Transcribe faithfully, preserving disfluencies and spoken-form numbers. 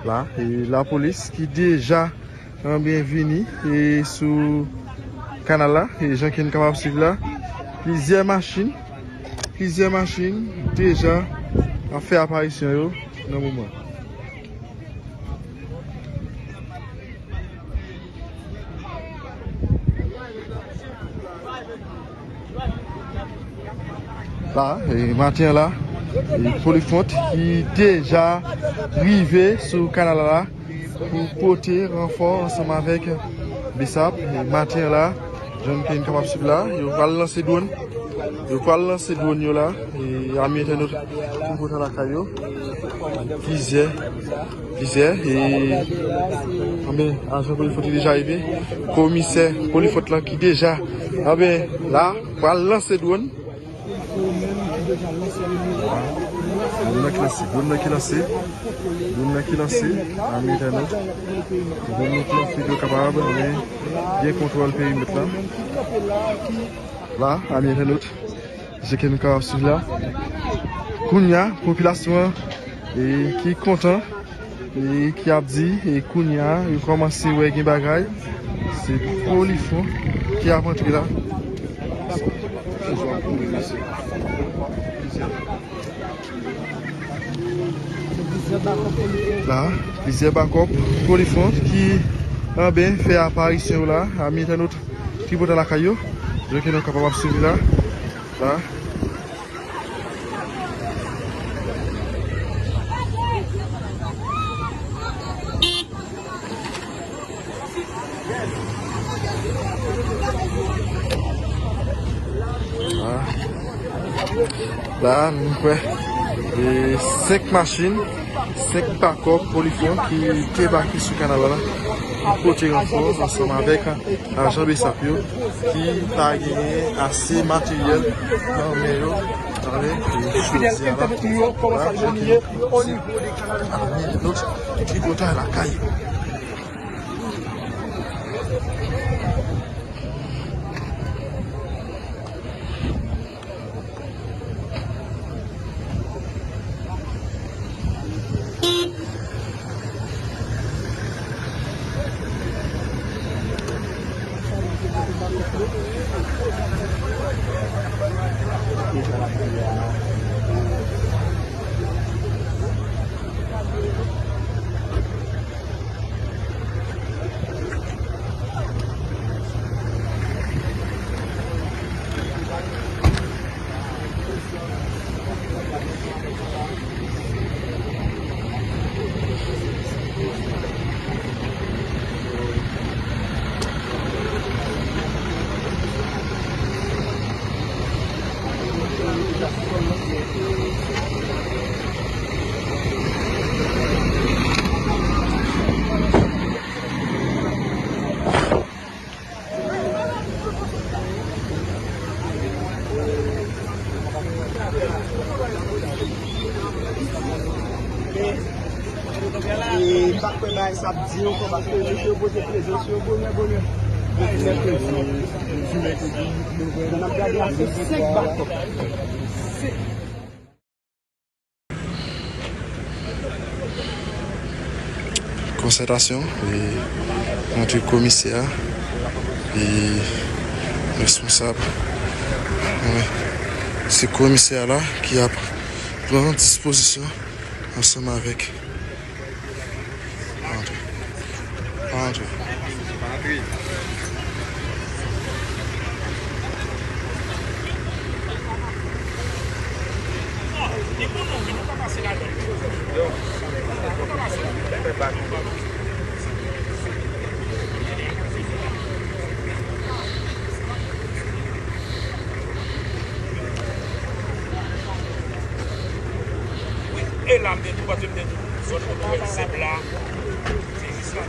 La, e lapolis ki deja anben vini e sou kanal la, e jan ke n kapab swiv la, plizyè machin, plizyè machin deja ap fè aparisyon yo nan moman. La, e, maten an la, e, Polifront ki deja rive sou kanal la pou pote ranfò ansanm avèk BSAP. E, maten an la, jan ke n kapab swiv la, yo pral lanse dwòn. Yo pral lanse dwòn yo la. E, ami entènot, tout kontan lakay yo. Plizyè, plizyè. E, anben, ajan Polifront ki deja rive. Komisè Polifront lan ki deja, anben, la, pral lanse dwòn. Dwòn nan ki lanse, dwòn nan ki lanse, dwòn nan ki lanse, ami entènot. Dwòn nan ki lanse, yo kapab, men, gen kontwòl perimèt la. La, ami entènot, jan ke nou kapab swiv la. Kounye a, popilasyon an, e, ki kontan, e ki ap di, e kounye a, yo kòmanse wè gen bagay. Se Polifront ki ap antre la. La, plizyè bakòp Polifront ki anben fè aparisyon yo la. Ami entènot, tout kontan lakay yo. Jan ke nou kapab ap swiv la. La. La, la, nou kwè, e, senk machin, senk bakòp Polifront ki debake sou kanal la, pou pote ranfò ansanm avèk ajan BSAP yo ki pa genyen ase materyèl nan men yo. Tande, e, jodi a la, la, jodi a la, nou tripotay lakay. E m pa kwè bagay sa ap di ankò paske mesye yo poze prezans yo bonè, bonè. Depi mèkredi, depi mèkredi, nou wè. N ap gade a se senk bakòp. Konsètasyon, e, ant komisè a e responsab. Wi. Se komisè a la ki ap pran dispozisyon ansanm avèk. Antre. Antre. E la, m te tou, paske m te tou, zòn kote w wè sèb la, se jis la.